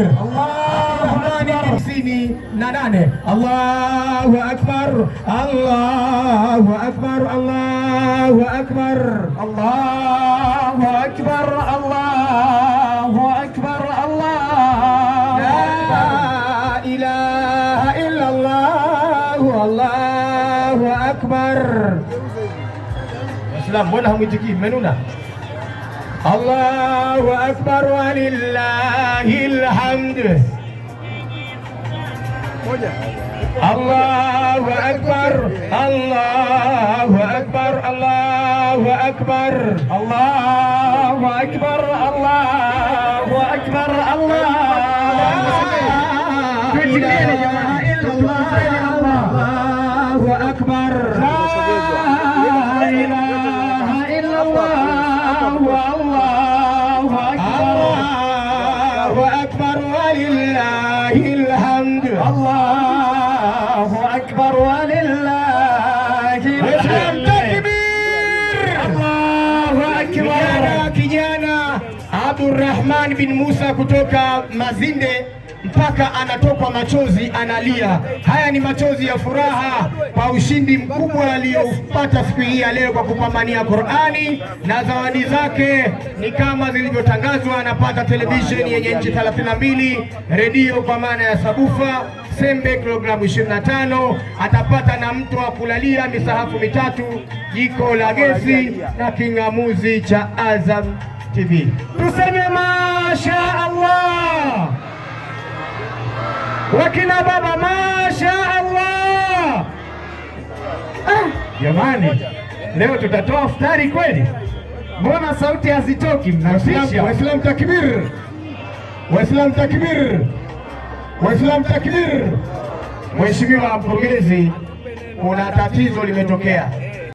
Allahu 58. Allahu akbar, Allahu akbar, Allahu akbar, Allahu akbar, Allahu akbar, Allahu La ilaha illa Allah, Allahu akbar. Waislamu, mbona hamwitikii? Mmenuna? Allahu akbar walillahil hamd. Allahu akbar, Allahu akbar, Allahu akbar, Allahu akbar, Allahu akbar, Allahu ilaha illallah, Allahu akbar, la ilaha illallah, Allahu akbar, Allahu akbar walillahil hamd. Allahu akbar walillahil Waislamu hamd. takbir! Allahu akbar. Kijana Abdurrahman bin Musa kutoka Mazinde mpaka anatokwa machozi, analia. Haya ni machozi ya furaha kwa ushindi mkubwa aliyoupata siku hii ya leo kwa kupambania Qur'ani, na zawadi zake ni kama zilivyotangazwa. Anapata televisheni yenye inchi 32, redio kwa maana ya sabufa, sembe kilogramu 25, atapata na mto wa kulalia, misahafu mitatu, jiko la gesi na king'amuzi cha Azam TV. Tuseme masha Allah. Wakina baba masha Allah. Ah, jamani, leo tutatoa futari kweli? Mbona sauti hazitoki? Mnatisha. Waislamu takbir! Waislamu takbir! Waislamu takbir! Mheshimiwa Mkurugenzi, kuna tatizo limetokea.